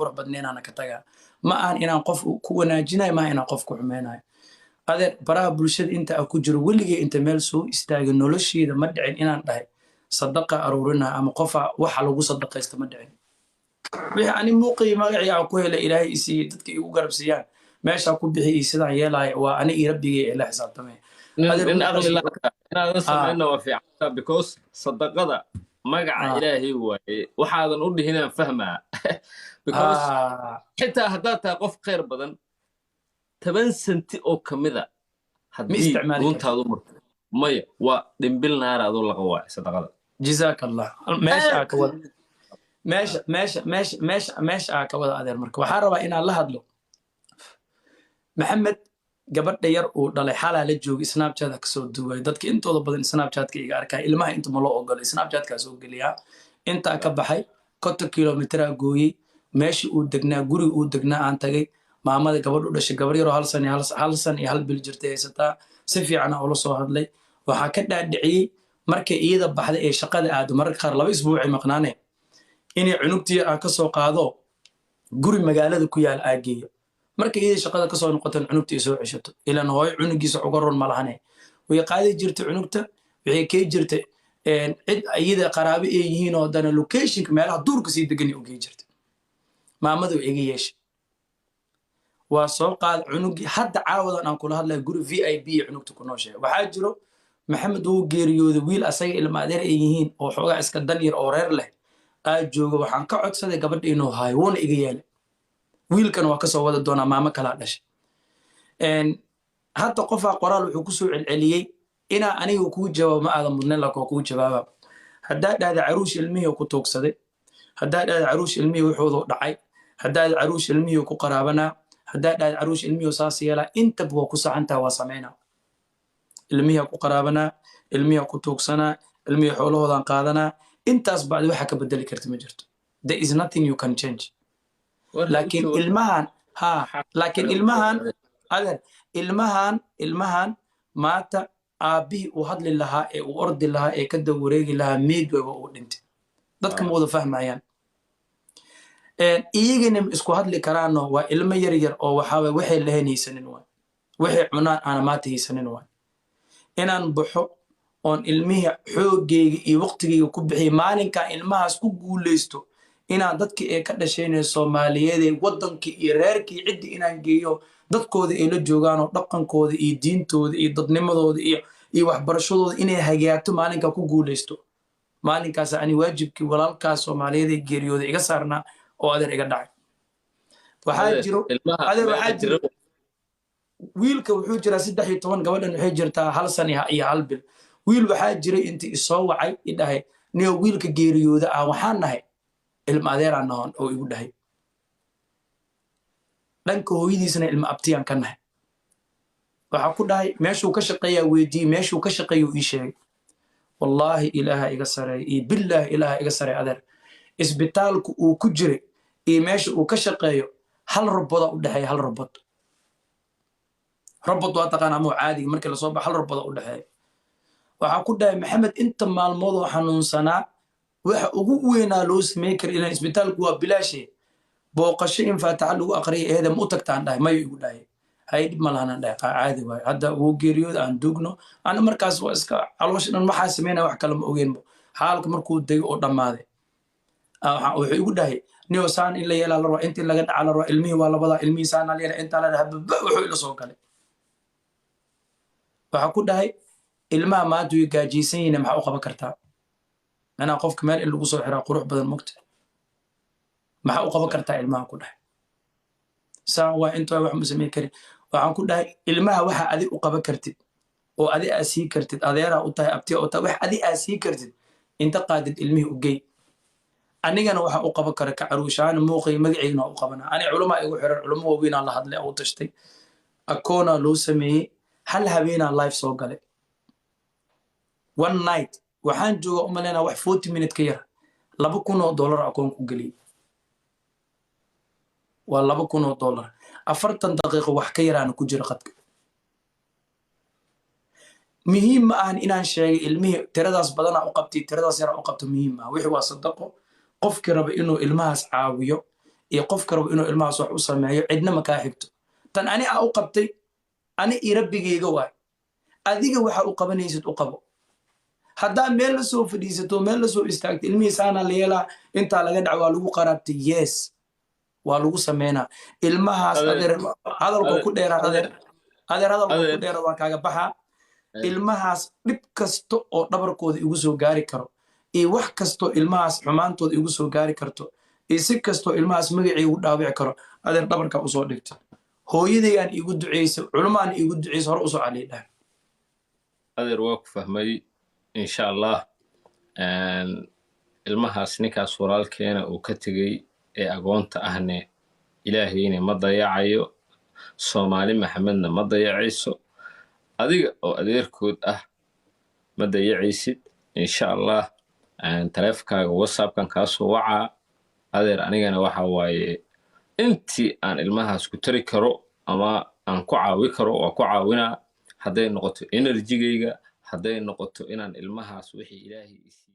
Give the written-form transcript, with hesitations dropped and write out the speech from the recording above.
Qurux badnaynaana ka tagaa. Ma ahan inaan qof ku wanaajinayo, maaha inaan qof ku xumeynayo. Adeer, baraha bulshada inta aan ku jiro, weligay inta meel soo istaagay nolosheeda ma dhicin inaan dhahay sadaqa aruurinaa ama qofa waxa lagu sadaqaysta, ma dhicin. Wixii ani muuqii magacii aan ku helay, Ilaahay isiiye, dadka igu garab siiyaan, meeshaa ku bixi iyo sidaan yeelaya, waa ani iyo Rabbigay ee la xisaabtamay. Nin aqli inaadan samayna waa fiicanta, because sadaqada magaca Ilaahay waaye. Waxaadan u dhihinaan fahmaa, because xitaa haddaad tahay qof khayr badan, 10 senti oo kamida haddii runtaadu marto, maya, waa dhimbil naara adoo laqa waay sadaqada. Jazaaka Allah. Meesha aa ka wada, meesha meesha meesha meesha meesha aa ka wada. Adeer, marka waxaan rabaa inaan la hadlo Maxamed, gabadha yar uu dhalay. Xalaa la joogay, Snapchat kasoo duway. Dadka intooda badan Snapchatka iga arkaya. Ilmaha inta ma loo ogolo, Snapchatkaa soo geliyaa. Intaa ka baxay, 50 kilomitraa gooyey. Meeshii uu degnaa, guriga uu degnaa aan tagay. Maamada gabadh u dhashay, gabar yaroo 1 sano iyo 1 bil jirtay haysataa. Si fiicana ula soo hadlay. Waxaa ka dhaadhiciyey markay iyada baxday ee shaqada aado, mararka qaar 2 isbuucay maqnaane, inay cunugtii aan ka soo qaado, guri magaalada ku yaal aa geeyo. Marka iyada shaqada kasoo noqotan, cunugta ay soo ceshato. Ilan hooyo cunugiisa uga run ma lahane. Way qaadi jirtay cunugta, waxay kee jirtay cid iyada qaraabe ay yihiin oo haddana locationka meelaha duurka sii degan u gey jirtay. Maamadu iga yeeshay, waa soo qaad cunugii. Hadda caawadan aan kula hadlaya, guri VIP cunugta ku nooshahay. Waxaa jiro, Maxamed wuu geeriyooday, wiil asaga ilma adeer ay yihiin oo xoogaa iska dan yar oo reer leh aa jooga. Waxaan ka codsaday gabadha inuu haayo, wuuna iga yeelay. Wiilkan waa kasoo wada doonaa, maamo kalaa dhashay. Hadda qofaa qoraal wuxuu kusoo celceliyey inaa aniga kuu jawaabo. Ma aadan mudnayn, laakiin waa kuu jawaaba. Haddaa dhahda Caruush ilmihii ku tuugsaday, haddaa dhahda Caruush ilmihii wuxuudu dhacay, haddaa dhahda Caruush ilmihii ku qaraabanaa, haddaa dhahda Caruush ilmihii saas yeelaa, intaba waa ku saxantaa, waa samaynaa. Ilmihii ku qaraabanaa, ilmihii ku tuugsanaa, ilmihii xoolahoodan qaadanaa, intaas bacdi waxa ka bedeli karta ma jirto. There is nothing you can change. Laakiin ilmahan, ha, laakiin ilmahan, adeer, ilmahan maanta aabbihii uu hadli lahaa ee uu ordi lahaa ee ka dawareegi lahaa meed wayba uu dhintay. Dadka ma wada fahmayaan, iyagana isku hadli karaano. Waa ilmo yar yar oo waxaa waxay lahayn haysanin waay, waxay cunaan aana maanta haysanin waay. Inaan baxo oon ilmihii xoogayga iyo waqtigayga ku bixiya, maalinkan ilmahaas ku guuleysto, inaan dadkii ay ka dhashaynaya Soomaaliyeed ee waddankii iyo reerkii ciddii inaan geeyo, dadkooda ay la joogaan oo dhaqankooda iyo diintooda iyo dadnimadooda iyo waxbarashadooda inay hagaagto, maalinkaa ku guuleysto, maalinkaas ani waajibkii walaalkaas Soomaaliyeed ee geeriyooda iga saarnaa oo adeer iga dhacay. Waxaa jiro, adeer, waxaa jiro wiilka wuxuu jiraa 13, gabadhan waxay jirtaa 1 san iyo 1 bil. Wiil waxaa jiray intii isoo wacay i dhahay, "Niyo, wiilka geeriyooda ah waxaan nahay ilma adeeraan nahon," oo igu dhahay, "Dhanka hooyadiisna ilma abtiyaan ka nahay." Waxaa ku dhahay, meeshuu ka shaqeeyaa weydiiyey, meeshuu ka shaqeeya ii sheegay. Wallaahi Ilaaha iga sareeya iyo billaahi Ilaaha iga sareeya, adeer, isbitaalku uu ku jiray iyo meesha uu ka shaqeeyo hal roboda u dhexeeya. Hal robot. Robot waa taqaana ama caadiga markii lasoo baxo, hal roboda u dhexeeya. Waxaa ku dhahay, Maxamed inta maalmood oo xanuunsanaa, waxa ugu weynaa loo sameyn kara, ilaan isbitaalku waa bilaashe, booqasho in faataxa lagu aqriya eeda, ma u tagtaan? Dhahay, mayo igu dhahay. Hay, dhib ma lahanaan dhahay, caadi waayo, hadda wuu geeriyooda, aan duugno. Ana markaas waa iska caloosha dhan waxaa sameynaya, wax kale ma ogeynbo. Xaalka markuu degay oo dhammaaday, wuxuu igu dhahay, "Niyo, saan in la yeelaa la rabaa, inta in laga dhaca la rabaa, ilmihii waa labadaa, ilmihii saanaa la yeelaa, intaa la dhaha baba." Wuxuu ila soo galay, waxaa ku dhahay, "Ilmaha maanta way gaajaysan yihiin, maxaa u qaban kartaa?" Macnaha qofka meel in lagu soo xiraa qurux badan mugta. "Maxaa u qaban kartaa ilmaha?" ku dhahay. "Saan waa, inta wax ma samayn karin." Waxaan ku dhahay, "Ilmaha waxa adi u qaban kartid oo adi aa sii kartid, adeeraa u tahay, abtiya u tahay, wax adi aa sii kartid inta qaadid ilmihii u gey. Anigana waxa u qaban kara ka Caruushaana muuqay magaciigna waa u qabanaa." Ani culamaa igu xiran, culamo waaweynaan la hadlay oo u tashtay, akoonaa loo sameeyey. Hal habeenaa live soo galay, one night waxaan jooga u malaynaa wax 40 minute ka yar, $2,000 akoon ku geliyey. Waa $2,000, 40 daqiiqo wax ka yaraana ku jira qadka. Muhiim ma ahan inaan sheegay ilmihii tiradaas badanaa u qabtay, tiradaas yaraa u qabto, muhiim maaha. Wixii waa sadaqo. Qofkii raba inuu ilmahaas caawiyo Iyo qofka rabo inuu ilmahaas wax u sameeyo, cidna ma kaa xigto. Tan ani aa u qabtay, ani iyo rabbigayga waay. Adiga waxa u qabanaysid u qabo. Haddaa meel la soo fadhiisato, meel la soo istaagto, ilmihiisaana la yeelaa, intaa laga dhac, waa lagu qaraabtay, yes, waa lagu sameynaa ilmahaas. Adeer, hadalkoo ku dheera, adeer, adeer, hadalkoo ku dheera, waa kaaga baxaa. Ilmahaas dhib kasta oo dhabarkooda igu soo gaari karo, iyo wax kastoo ilmahaas xumaantooda igu soo gaari karto, iyo si kastoo ilmahaas magacii igu dhaawici karo, adeer, dhabarka usoo dhigta. Hooyadayaan igu duceysa, culumaan igu duceysa, hore usoo caliidhaha. Adeer, waa ku fahmay. Insha Allah, ilmahaas ninkaas walaalkeena uu ka tegey ee agoonta ahne, Ilaahayna ma dayacayo, Soomaali Maxamedna ma dayacayso, adiga oo adeerkood ah ma dayacaysid, insha Allah. Taleefonkaaga WhatsAppkan kaasoo wacaa, adeer. Anigana waxa waaye, intii aan ilmahaas ku tari karo ama aan ku caawi karo waa ku caawinaa, hadday noqoto energygayga, hadday noqoto inaan ilmahaas wixii Ilaahay isiiye.